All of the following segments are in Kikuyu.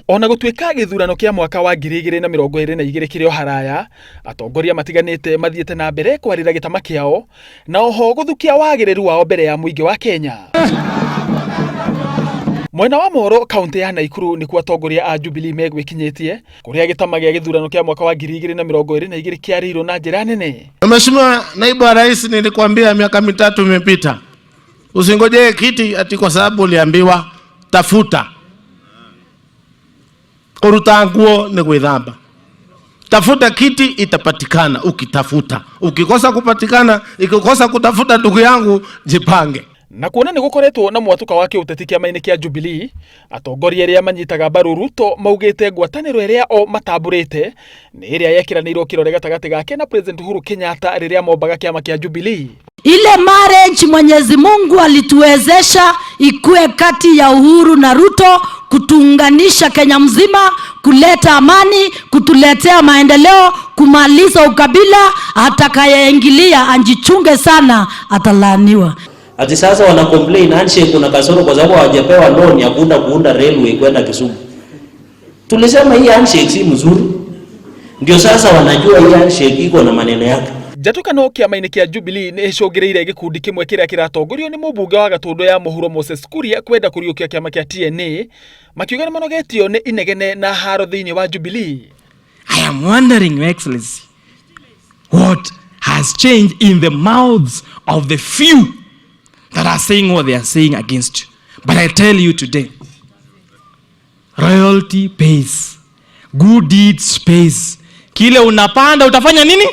Ona gũtuĩka gĩthurano kĩa mwaka wa 2022 kĩrĩ o haraya, atongoria matiganĩte mathiĩte na mbere kwarĩra gĩtama kĩao na oho gũthukia wagĩrĩru wao mbere ya mũingĩ wa Kenya. Mwena wa Moro kaunti ya Naikuru nĩkuo atongoria a Jubilee megwĩkinyĩtie kũrĩa gĩtama gĩa gĩthurano kĩa mwaka wa 2022 kĩarĩirwo na njĩra nene. Mheshimiwa Naibu wa Rais, nilikwambia miaka 3 imepita, usingojee kiti ati kwa sababu uliambiwa tafuta. Kuruta nguo ni gwithamba. Tafuta kiti, itapatikana ukitafuta. Ukikosa kupatikana, ikikosa kutafuta, ndugu yangu, jipange. Na kuona nĩ gũkoretwo na mwatũka wa kĩũteti kĩama-inĩ kĩa Jubilee, atongoria arĩa manyitaga mbaru Ruto maugĩte ngwatanĩro ĩrĩa o matambũrĩte nĩ ĩrĩa yekĩranĩirwo kĩrore gatagatĩ gake na President Uhuru Kenyatta rĩrĩa mombaga kĩama kĩa Jubilee. Ile marriage Mwenyezi Mungu alituwezesha ikue kati ya Uhuru na Ruto, kutuunganisha Kenya mzima, kuleta amani, kutuletea maendeleo, kumaliza ukabila. Atakayeingilia anjichunge sana, atalaaniwa. Ati sasa wana complain handshake kuna kasoro kwa sababu hawajapewa loan ya kuunda railway kwenda Kisumu. Tulisema hii handshake si mzuri. Ndio sasa wanajua hii handshake iko na maneno yake. Njatũkano kĩama-inĩ kĩa Jubilee nĩ ĩcũngĩrĩire gĩkundi kĩmwe kĩrĩa kĩratongorio nĩ mũmbunge wa Gatũndũ ya Mũhuro Moses Kuria kwenda kũriũkia kĩama kĩa TNA, makiuga nĩ manogetio nĩ inegene na haro thĩinĩ wa Jubilee. I am wondering, Your Excellency, what has changed in the mouths of the few that are saying what they are saying against you. But I tell you today, royalty pays, good deeds pays. Kile unapanda utafanya nini?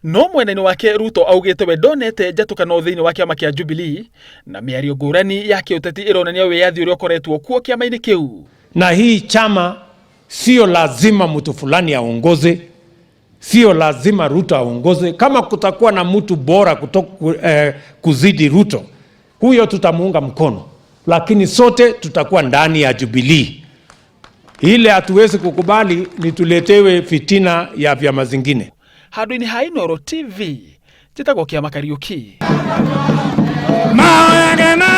No mwena-inĩ wake Ruto augĩte we ndonete njatũkano thĩinĩ wa kĩama kĩa Jubilee na mĩario ngũrani ya kĩũteti ĩronania wĩyathi ũrĩa ũkoretwo kuo kĩama-inĩ kĩu. Na hii chama sio lazima mtu fulani aongoze, sio lazima Ruto aongoze. Kama kutakuwa na mtu bora kuzidi Ruto, huyo tutamuunga mkono, lakini sote tutakuwa ndani ya Jubilee. Ile hatuwezi kukubali ni tuletewe fitina ya vyama zingine. Handũ-inĩ ha Inooro TV, njĩtagwo Kĩama Kariũki. Maoyagena.